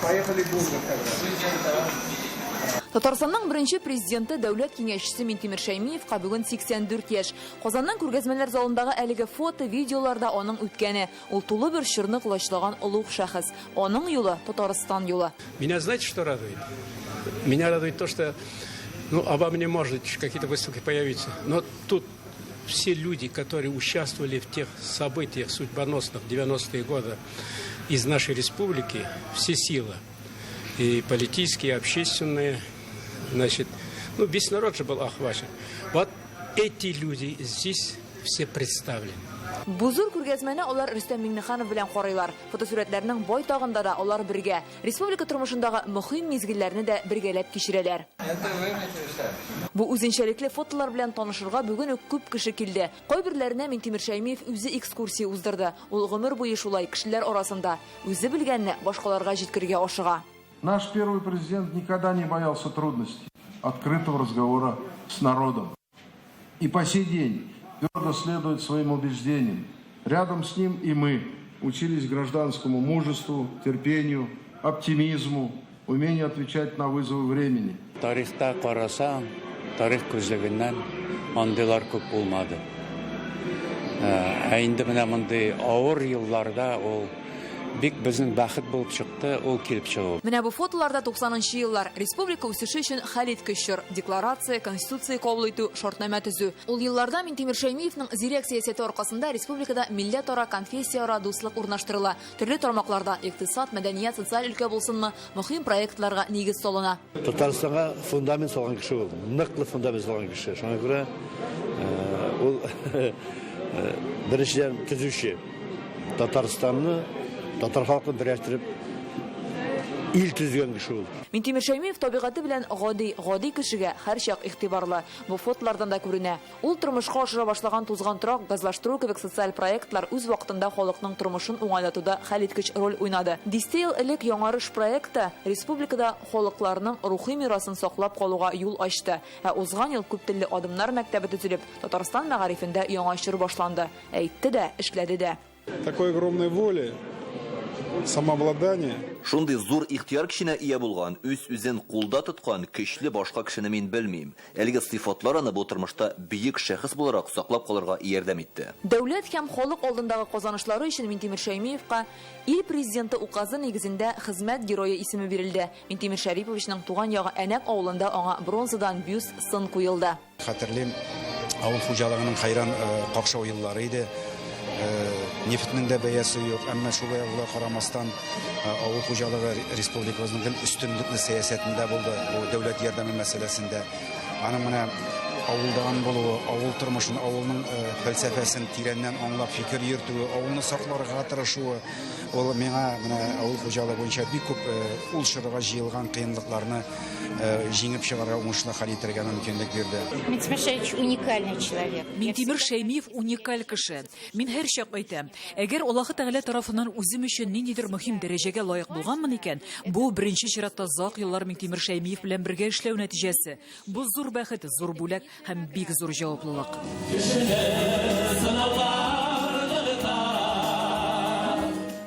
Поехали бургер тогда. Татарстанның беренче президенты, дәүләт киңәшчесе Минтимер Шәймиевка бүген 84 яшь. Казанның күргәзмәләр залындагы әлеге фото, видеоларда аның үткәне. Ул тулы бер чорны колачлаган олуг шәхес. Аның юлы, Татарстан юлы. Меня знаете, что радует? Меня радует то, что, ну, обо мне может какие-то выставки появиться. Но тут все люди, которые участвовали в тех событиях судьбоносных 90-е годы из нашей республики, все силы, и политические, и общественные, значит, ну, весь народ же был охвачен. Вот эти люди здесь все представлены. Бу зур күргәзмәне алар Рөстәм Миңнеханов белән карыйлар. Фотосурәтләрнең байтагында да алар бергә. Республика тормышындагы мөһим мизгелләрне дә бергәләп кичерәләр. Бу үзенчәлекле фотолар белән танышырга бүген үк күп кеше килде. Кайберләренә Минтимер Шәймиев үзе экскурсия уздырды. Ул гомер буе шулай кешеләр арасында. Үзе белгәнне башкаларга җиткерергә ашыга. Наш первый президент никогда не боялся трудностей, открытого разговора с народом. И по сей день твердо следует своим убеждениям. Рядом с ним и мы учились гражданскому мужеству, терпению, оптимизму, умению отвечать на вызовы времени. Тарихта карасаң, тарих күзлегеннән андыйлар күп булмады. Ә инде менә мондый авыр елларда ул бик безнең бәхет булып чыкты, ул килеп чыгу. Менә бу фотоларда 90 еллар. Республика үсеше өчен хәлиткеч чор. Декларация, конституция кабул итү, шартнамә төзү. Ул елларда Минтимер Шәймиевның зирәк сәясәте аркасында республикада милләтара, конфессияара дуслык урнаштырыла. Төрле тармакларда, икътисад, мәдәният, социаль өлкә булсынмы, мөһим проектларга нигез салына. Татарстанга фундамент салган кеше ул, ныклы фундамент салган кеше. Шуңа күрә ул беренчедән төзүче. Татарстанны, татар халкын берләштереп ил төзегән кеше ул. Минтимер Шәймиев табигате белән гади, гади кешегә һәрчак игътибарлы. Бу фотолардан да күренә. Ул тормышка ашыра башлаган тузган торак, газлаштыру кебек социаль проектлар үз вакытында халыкның тормышын уңайлатуда хәлиткеч роль уйнады. Дистә ел элек Яңарыш проекты республикада халыкларның рухи мирасын саклап калуга юл ачты. Ә узган ел күптелле Адымнар мәктәбе төзелеп, Татарстан мәгарифендә яңа чор башланды. Әйтте дә, эшләде дә. Такой огромной воли, самообладания. Шундый зур ихтыяр көченә ия булган, үз-үзен кулда тоткан көчле башка кешене мин белмим. Әлеге сыйфатлар аны бу тормышта бөек шәхес буларак саклап калырга ярдәм итте. Дәүләт һәм халык алдындагы казанышлары өчен Минтимер Шәймиевка ил Президенты указы нигезендә Хезмәт Герое исеме бирелде. Минтимер Шәриповичның туган ягы Әнәк авылында аңа бронзадан бюст сын куелды. Хәтерлим, авыл хуҗалыгының хәйран какшау еллары иде. Нефтьнең дә бәясе юк, әмма шулай булуга карамастан, авыл хуҗалыгы республикабызның гел өстенлекле сәясәтендә булды бу дәүләт ярдәме мәсьәләсендә. Аның менә авылдан булуы, авыл тормышын, авылның фәлсәфәсен тирәннән аңлап фикер йөртүе, авылны сакларга тырышуы, ул миңа менә авыл хуҗалыгы буенча бик күп ул чорга җыелган кыенлыкларны җиңеп чыгарга, уңышлы хәл итәргә мөмкинлек бирде. Минтимер Шәймиевич уникальный человек. Минтимер Шәймиев уникаль кеше. Мин һәрчак әйтәм, әгәр Аллаһы Тәгалә тарафыннан үзем өчен ниндидер мөһим дәрәҗәгә лаек булганмын икән, бу беренче чиратта озак еллар Миңтимер Шәймиев белән бергә эшләү нәтиҗәсе. Бу зур бәхет, зур бүләк һәм бик зур җаваплылык.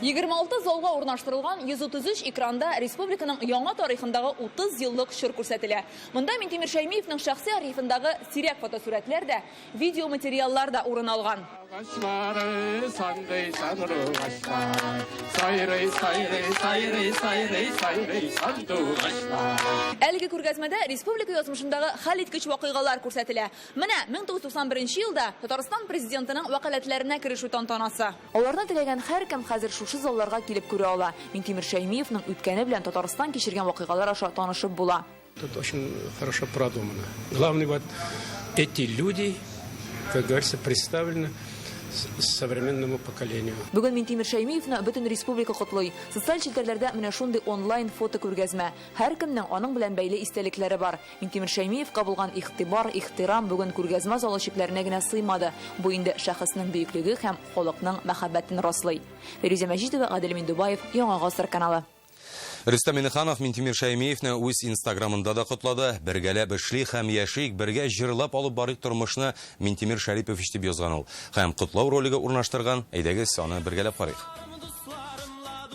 26 залга урнаштырылган 133 экранда республиканың яңа тарихындагы 30 еллык чор күрсәтелә. Монда Минтимер Шәймиевның шәхси архивындагы сирәк фотосурәтләр дә, видеоматериаллар да урын алган. Агачлары сандый сандугачлар, сайрый, сайрый, сайрый, сайрый, сайрый сандугачлар. Әлеге күргәзмәдә республика язмышындагы хәлиткеч вакыйгалар күрсәтелә. Менә 1991 елда Татарстан Президентының вәкаләтләренә керешү тантанасы. Аларны теләгән һәркем хәзер шушы залларга килеп күрә ала. Минтимер Шәймиевның үткәне белән Татарстан кичергән вакыйгалар аша танышып була. Тут очень хорошо продумано. Главное, вот эти люди, как говорится, представлены современному поколению. Бүген Минтимер Шәймиевны бөтен республика котлый. Социаль челтәрләрдә менә шундый онлайн фото күргәзмә. Һәркемнең аның белән бәйле истәлекләре бар. Минтимер Шәймиевка булган игътибар, ихтирам бүген күргәзмә залы чикләренә генә сыймады. Бу инде шәхеснең бөеклеге һәм халыкның мәхәббәтен раслый. Фирүзә Мәҗитова, Гадел Миндубаев, Яңа Гасыр каналы. Рөстәм Миңнеханов Минтимер Шәймиевне үз Инстаграмында да котлады. Бергәләп эшлик һәм яшик, бергә җырлап алып барыйк тормышны, Минтимер Шәрипович, дип язган ул. Һәм котлау ролигы урнаштырган. Әйдәгез, аны бергәләп карыйк.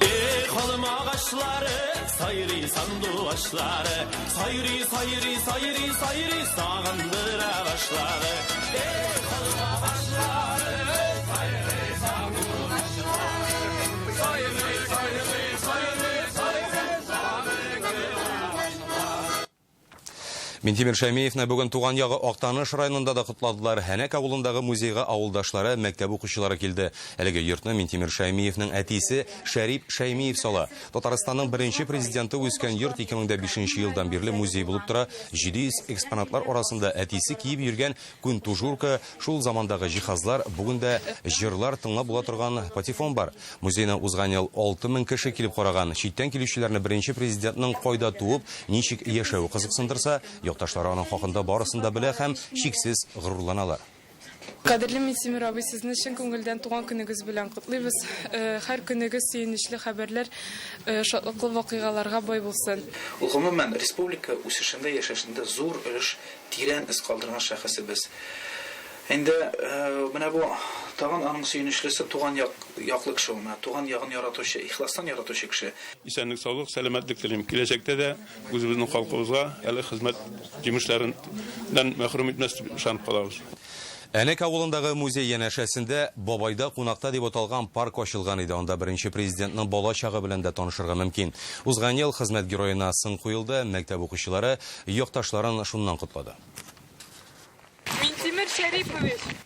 Эх, алма Сандугачлары, сайрый сандугачлары, сайрый, сайрый, сайрый, сайрый, сагындыра башлады. Эх, алмагачлары, сайрый сандугачлары, сайрый, сайрый, сайрый, сайрый, сагындыра башлады. Минтимер Шәймиевны бүген туган ягы Актаныш районында да котладылар. Һәнәк авылындагы музейга авылдашлары, мәктәп укучылары килде. Әлеге йортны Минтимер Шәймиевның әтисе Шәрип Шәймиев сала. Татарстанның беренче президенты үскән йорт 2005 елдан бирле музей булып тора. 700 экспонатлар арасында әтисе киеп йөргән күн тужурка, шул замандагы җиһазлар, бүген дә җырлар тыңлап була торган патефон бар. Музейны узган ел 6000 кеше килеп караган. Читтән килүчеләрне беренче президентның кайда туып, ничек яшәве кызыксындырса, якташлары аның хакында барысын да белә һәм чиксез горурланалар. Кадерле Минтимер абый, сезне чын күңелдән туган көнегез белән котлыйбыз. Һәр көнегез сөенечле хәбәрләр, шатлыклы вакыйгаларга бай булсын. Ул, гомумән, республика үсешендә, яшәшендә зур өлеш Тирән эз калдырган шәхесебез. Инде менә бу тагын аның сөенечлесе туган як яклы кеше ул, менә туган ягын яратучы, ихластан яратучы кеше. Исәнлек-саулык, сәламәтлек телим. Киләчәктә дә үзебезнең халкыбызга әле хезмәт җимешләреннән мәхрүм итмәс дип ышанып калабыз. Әнәк авылындагы музей янәшәсендә Бабайда кунакта дип аталган парк ачылган иде. Анда беренче президентның бала чагы белән дә танышырга мөмкин. Узган ел хезмәт героена сын куелды, мәктәп укучылары Якташларын шуннан котлады. Минтимер Шәрипович!